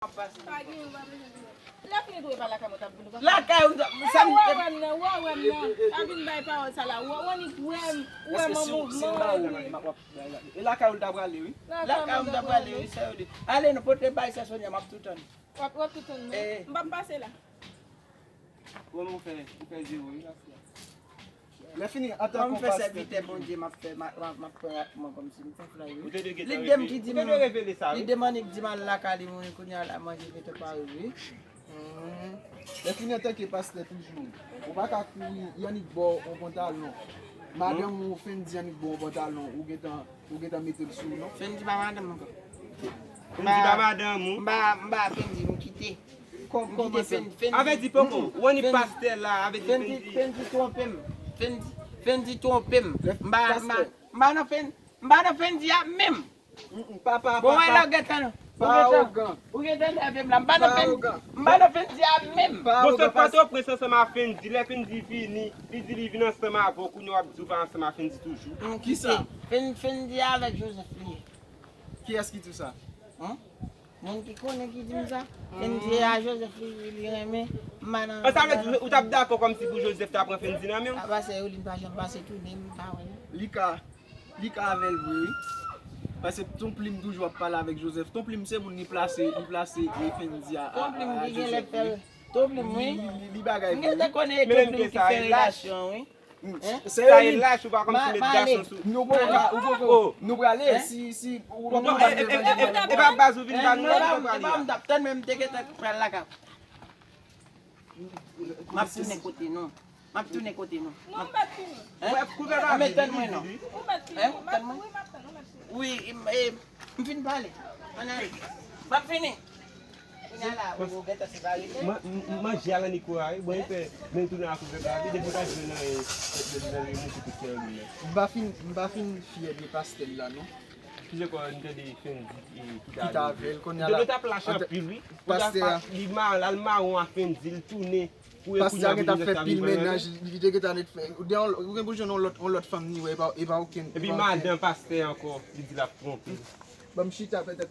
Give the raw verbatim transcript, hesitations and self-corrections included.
Pa gen, ou pa bezwen di. Lè fini tou, e pa lakay mwen t ap vin. Lakay ou, sa m. Ou wè m nan, ou wè m nan. Pa vin bay pawòl sa la. Ou wè, ou annik wè m, ou wè m an mouvman. E lakay ou l ta prale, wi. Lakay ou m ta prale, wi, sa yo di. Ale, nou pote bay sa Sonia, m ap tou tann. W ap, w ap tou tann mwen. M p ap pase la. Bon, ou fè, ou fè zewo, wi, la. Lè fini, antan ke pastè. Kòm m fè sèvitè Bondye, m ap fè, m ap, m ap, m ap pran rap mwen kòmsi m fè flay, wi. Li de m ki di m, li de m annik di m al lakay li, mwen kounye a la manje gentan pare, wi. Lè fini, antan ke pastè toujou, ou pa ka kouri, y annik ba w yon pantalon. Madanm ou Fendi annik ba w yon pantalon, ou gentan, ou gentan mete l sou ou, non? Fendi pa madanm mwen ankò. Fendi pa madanm ou? M ba, m ba Fendi, m kite. Kòm, kòm Fendi, Fendi. Avè di poko, ou annik pastè la, avè di Fendi. Fendi twonpe m. Fendi, Fendi twonpe m. M ba, m ba, m ba nan Fendi, m ba nan Fendi a menm. Papa, bon, wè la, ou gentan, ou gentan, ou gentan nève m la. M pa nan Fendi, m pa nan Fendi a menm. Bon, sot Pòtoprens ansanm a Fendi. Lè Fendi vini, li di li vin ansanm avè w, kounye a w ap di w pa ansanm a Fendi toujou. Kisa? Fendi avèk Joseph li ye. Kiyès ki di w sa? Moun ki konnen ki di m sa. Fendi a Joseph li, li renmen. M pa nan. Sa vle di ou t ap dakò kòmsi pou Joseph ta pran Fendi nan men w? A pase yo, li pa janm pase tounen, m pa wè l. Li ka Li ka avè l vre, wi. Paske Ton Plim toujou ap pale avèk Joseph. Ton Plim se moun li plase, li plase e Fendi a, a, a Joseph, wi. Ton Plim ki genlè fè l. Ton Plim, wi. Li, li, li bagay vre, wi. M gentan konnen e Ton Plim ki fè relasyon, wi. Sa e lach ou pa konn si met gason sou. Nou poko ka, ou poko. Nou prale, si, si, ou poko. E pa baz ou vin ba nou, ou poko prale. E pa m t ap tann, men m te gentan pral lakay. M ap tounen kote nou. M ap tounen kote nou. Non, m pa t fini. Hein? Ou mèt tann mwen, non. Ou pa t fini. Hein? Ou tann mwen? Wi, m ap tann, ou mèt fini. Wi, m, e, m fin pale. Ann ale. M ap fini. Kounye a la, ou gentan separe. M, m, manje a lan nikoray, bon, e fè, men tounen ak ou fè pa vide, depi w ta jwenn nan, e, nan, nan, nan, mouti tout kè ou la. M pa fin, m pa fin fyè de pastè la, non. Ki se kò n tande Fendi ki ta avè l kounye a la. Yo t ap lach anpil, wi. Pastè a. Li ma-, l al mawon a Fendi, l tounen pou l kounye a vin fè pil mennaj, li te gentan ret fè. Ou gen pou jwenn yon lòt, yon lòt fanm ni wè, e pa, e pa okenn, e pa okenn. Epi madan pastè ankò, li di l ap twonpe l. Ban m chita petèt